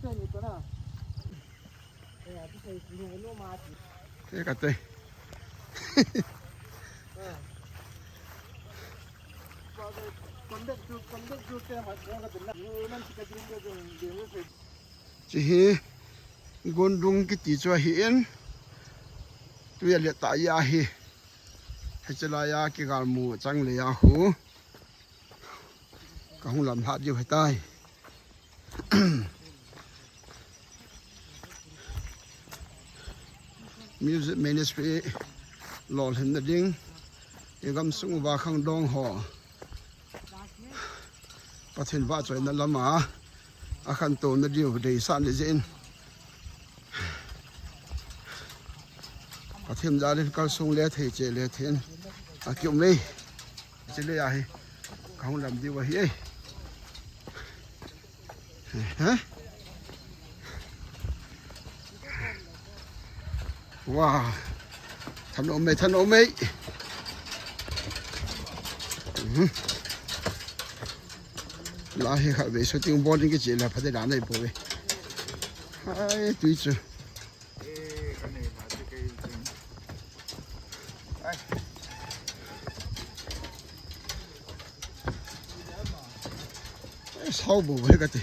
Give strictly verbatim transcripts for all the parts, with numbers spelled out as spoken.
Te ka te. Chi hi Gondung kiti chu ahi in. Tuia le ta ya hi. Hichelai a kigal mu chang le ya hu. Ka hung lam lha diu hitai. Music Ministry lolhinna ding, i gamsung uva khangdong ho Pathen vahchoina lama akhantouna diu deisah ni jeh in, Pathen jalin kalsong le thei che le thei in akium e. Chule ahi. Ka hung lam diu ahi e. Heh? Wow. Thanom e, thanom e. Mhm. Lai hi khatvei shooting bol ding kiche le pha te dan ahi poi. Hai, tui chu. Eh, sao bo he kati.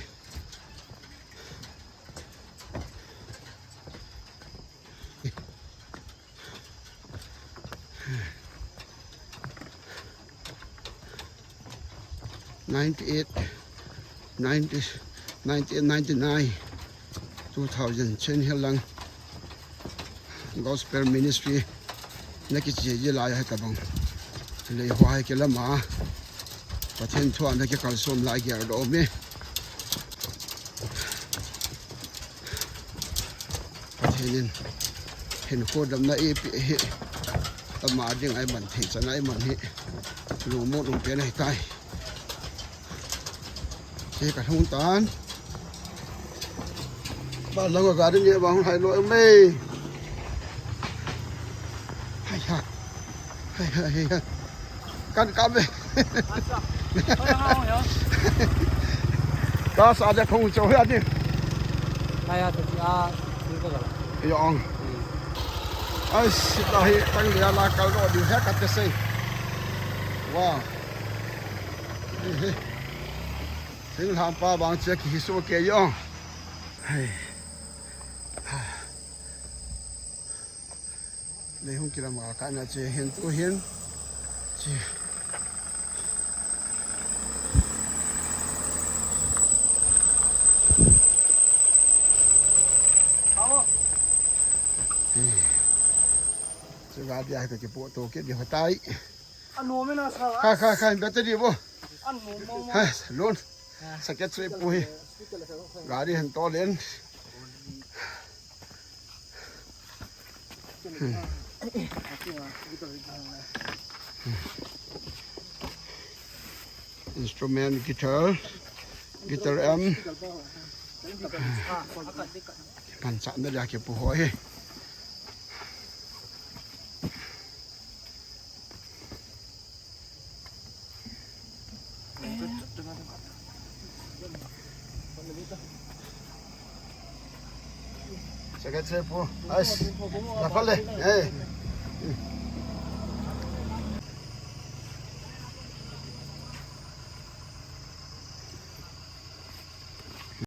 Ninety-eight, ninety, ninety-eight, ninety-nine, two thousand, Chen Hill Lang Gospel Ministry, na kiche ji lai ha tabang. Lei ho hai kilama. Pathen thu a na kikalsong lai gel do me. Pathen in hinkho damna eipeh hi, ama ding a iman thei chan a iman hi lungmong um pen ahitai. Che ka lhung tan. Ba lang a gari ni ba hung hai lo em e. Hai ha. Hai ha, hai ha. Kan ka be. Ka sa de phong cho ya ni. Kaya tu a, tu ka la. Yo ong. Ai, sit la hi tang dia la kal ro di he ka te sei. Wow. He he. Thinglhang pa bang che kihi so ke yo. Hai. Lei hung kilam a kana che hin tu hin. Che. Che ga dia ka kipo to ke di hotai. Ano me na sa. Khai, khai, khai, battery bo. Ano mo mo. Hai, lon. Sakit sui pu hi. Gari han to len. Instrument guitar, guitar amp. Pan sa na dia ke pu ho he. Sakit sui pu. Ais. La pale. Eh.